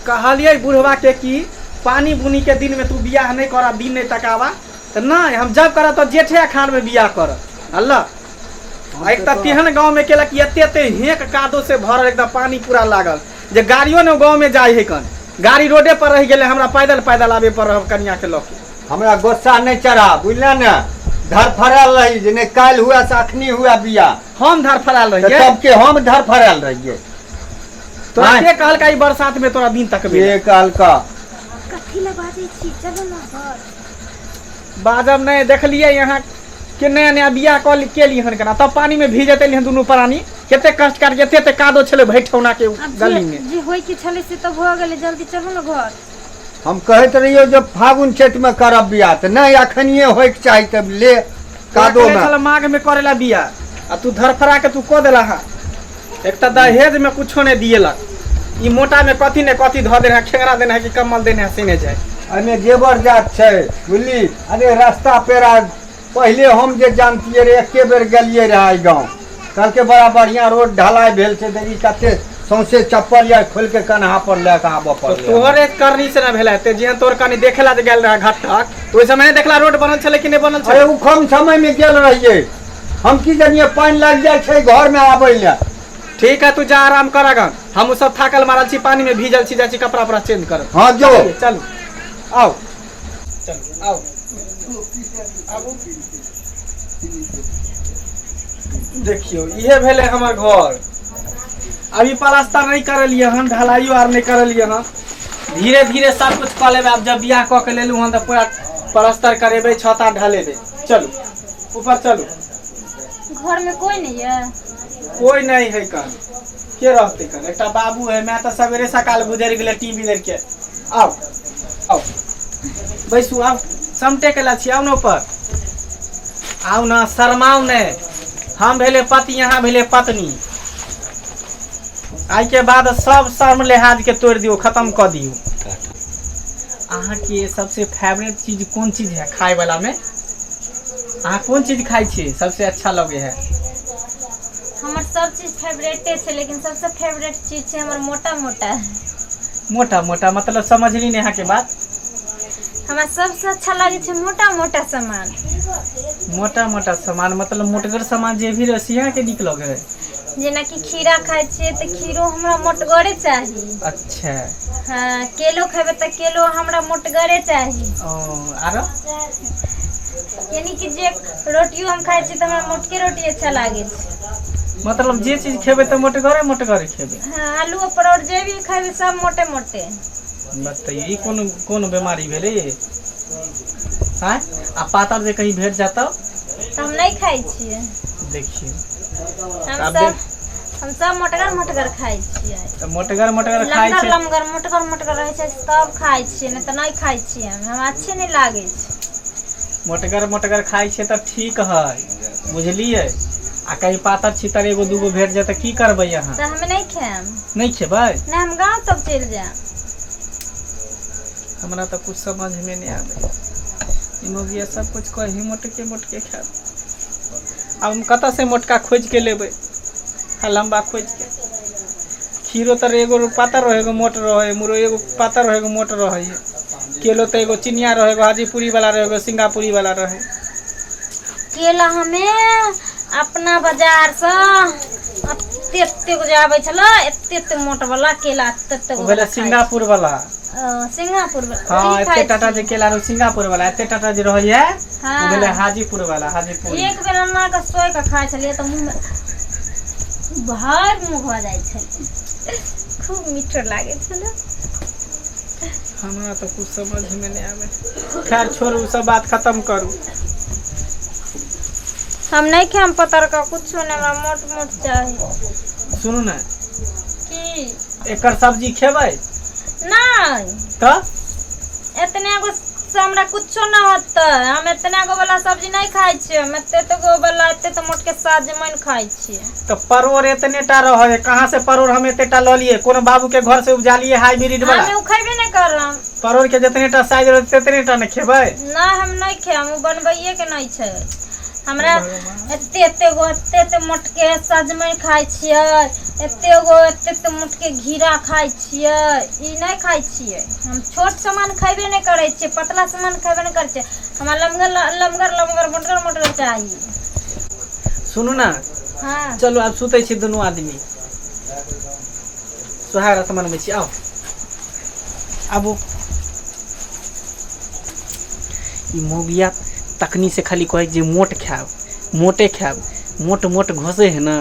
कहलियै बुढ़वा के कि पानी बुनी के दिन में तू बियाह नहीं करा, दिन नहीं तकावा, तऽ नहि हम जब करब तऽ जेठे अखाड़ में बियाह करब। अल्लाह, एक तऽ तेहन गाँव में केलक कि एते एते हेक कादो से भरल, एकदम पानी पूरा लागल जे गाड़ियो ने गाँव में जाय है कन, गाड़ी रोडे पर रहि गेलै, हमरा पैदल पैदल आबे पर रहब कनिया के लऽ के। हमरा गुस्सा नहीं चढ़ा, बुझल ने? धरफड़ायल रही जे नहीं काल्हि हुआ से अखनी हुआ बियाह। हम धरफड़ायल रहियै? तब के हम धरफड़ायल रहियै। तोरा के कहलका ई बरसात में तोरा दिन तकबे? के कहलका? कथी लए बाजै छी, चलू ने घर। बाजब नहीं, देखलियै यहाँ के नया नया बियाह कऽ केली हन केना, तब पानी में भीजत एली हन दुनू प्राणी, कते कष्ट काट के, एते एते कादो छलै भैठौना के आब गली जे में। जे होय के छलै से तऽ भऽ गेलै, जल्दी चलू ने घर। हम कहैत रहियौ जे फागुन चैत में करब बियाह, तऽ नहि अखनिये होइके चाही, तब ले कादो में। छल माघ में करेला बियाह आ तू धरफड़ा के तू कऽ देला। हा, एक तऽ दहेज में कुछो नहीं दिएलक, ई मोटा में कथी ने कथी धऽ देने है, खेंगरा देने है कि कम्बल देने है, से नहीं जाए। एहिमे जेबर जात छै, बुझली? अरे रास्ता पेरा पहिले हम जे जानतियै रे, एके बेर गेलियै रहए एहि गाँव, कहलकै बड़ा बढ़िआँ रोड ढलाई भेल छै, देखी कते सौंसे चप्पल यार खोलि के कन्हा पर लए कऽ आबऽ तो पड़लै। तोहर एक करनी से ना भेलै ते, जेहन तोहर कनी देखेला जे गेल रहे घट्टक, ओहि समय देखला रोड बनल छलै कि नहि बनल अरे छलै? ओ कम समयमे गेल रहियै, हम की जानियै पानि लागि जाइ छै घरमे आबै लए। ठीक है, तू जा आराम कर अगन, हम सब थाकल मारल छी, पानी में भीजल छी, जाइ छी कपड़ा उपड़ा चेंज करब। हाँ जो। चलू, आउ, चलू, आउ, आबू। देखियौ, इहे भेलै हमर घर। अभी प्लास्टर नहीं करलियै हन, ढलाइयो आर नहीं करलियै हन, धीरे धीरे सब कुछ कऽ लेबै। आब जब बियाह कऽ के लेलहुँ हन तऽ पूरा प्लास्टर करेबै, छत आर ढलेबै। चलू ऊपर चलू। घर में कोई नहीं है? कोई नहीं है कन, के रहते कन, एकटा बाबू है, मैं तऽ सवेरे सकाल गुजरि गेलै टीवी देख के। आउ आउ, बैसू, आउ, समटे के ला छी, आउ ने ऊपर आउ ने, शरमाउ ने। हम भेले पति, यहाँ भेले पत्नी। आइ के बाद सब शर्म लिहाज के तोड़ि दियौ, खत्म कऽ दियौ। अहाँके सबसे फेवरेट चीज कोन चीज है खाय वाला में? अहाँ कोन चीज खाइ छी सबसे अच्छा लगे है? हमर सब चीज फेवरेटे छै, लेकिन सबसे फेवरेट चीज छै हमर मोटा मोटा। मोटा मोटा मतलब? समझली नहीं अहाँके बात। हमरा सबसे अच्छा लागै छै मोटा मोटा सामान। मोटा मोटा सामान मतलब मोटगर सामान जे भी रहे से अहाँके नीक लगे है? जेनाकि खीरा खाइ छियै तऽ खीरो हमरा मोटगरे चाही। अच्छा। हाँ, केलो खेबै तऽ केलो हमरा मोटगरे चाही। ओ आरो? यानी कि जे रोटियो हम खाइ छियै तऽ हमरा मोटके रोटी अच्छा लागै छै। मतलब जे चीज खेबै तऽ मोटगरे मोटगरे खेबै? हाँ, आलू परोड़ जे भी खेबै सब मोटे मोटे। बतैयौ, ई कोन कोन बीमारी भेलै? आँय, आ पातर जे कहीं भेट जाता? तऽ हम नहि खाइ छियै। देखियौ। हम आब सब हम सब मोटगर मोटगर खाइ छियै। तऽ मोटगर मोटगर खाइ लमगर छै? लमगर मोटगर मोटगर रहै छै तब खाइ छियै, नहि तऽ नहि खाइ छियै हम, हमरा अच्छे नहि लागै छै। मोटगर मोटगर खाइ छै तऽ ठीक है, बुझलियै? आ कहीं पातर छितर एगो दूगो भेट जाए तऽ की करबै अहाँ? तऽ हम नहि खायब। नहि खेबै? नहि, हम गाँव तब चलि जायब। हमरा तऽ कुछ समझमे नहि आबै, ई मौगिया सब कुछ कही मोटके मोटके खायब। आब हम कतऽसँ मोटका खोजिके लेबै आ लम्बा खोजिके? खीरो तऽ एगो पातर रहै, एगो मोट रहै, मुरइ एगो पातर रहै, एगो मोट रहै है, केलो तऽ एगो चिनिया रहै, एगो हाजीपुरी वाला रहै, एगो सिंगापुरी वाला रहै। केला हमे अपना बाजारसँ एते एते गो जे आबै छलै, एते एते मोट वाला केला, एते एते ओ गो भेलै वाला खाइ सिंगापुर वाला। छी। सिंगापुर वाला। हाँ। ओही एते खाइ टाटा छी। जे केला रहै सिंगापुर वाला, एते टाटा जे रहैया ओ भेलै हाँ। हाजीपुर वाला, हाजीपुरी। एक बेर अना कऽ सोहि कऽ खाइ छलियै तऽ मुँहमे भरि मुँह भऽ जाइ छलै, खूब मीठ लागै छलै। हमरा तऽ कुछ समझमे नहि आबै। खैर छोड़ू, सब बात खत्म करू। हम नहि खायब पतरका कुछो नहि, हमरा मोट मोट चाही। सुनू ने। की? एकर सब्जी खेबै? नहि। तऽ? एतने गो से हमरा कुछो नहि होतै। हम एतना गो वाला सब्जी नहि खाइ छियै, हम एते एते गो वाला, एते एते मोट के सजमनि खाइ छियै। तऽ परोड़ एतने टा रहै है, कहाँ से परोड़ हम एते टा लऽ लिए? कोनो बाबू के घर से उपजालिए हाइब्रिड वाला? हम ओ खयबे नहि करब। परोड़ के जितने टा साइज रहै तेतने टा ने खेबै। नहि, हम नहि खायब, ओ बनबैए के नहि छै। हमरा एते एते गो एते एते मोटके सजमनि खाइ छियै, एते गो एते एते मोटके घिरा खाइ छियै, ई नहि खाइ छियै। हम छोट सामान खयबे नहि करै छियै, पतला सामान खयबे नहि करै छियै। हमरा लमगर लमगर लमगर मोटगर मोटगर चाही। सुनू ने। हँ। चलू आब सुतै छी दुनू आदमी, सुहाग रात मनबै छी। आउ आबू। ई मौगिया तखनी से खाली कहै जे मोट खायब, मोटे खायब, मोट मोट घोसै है ने।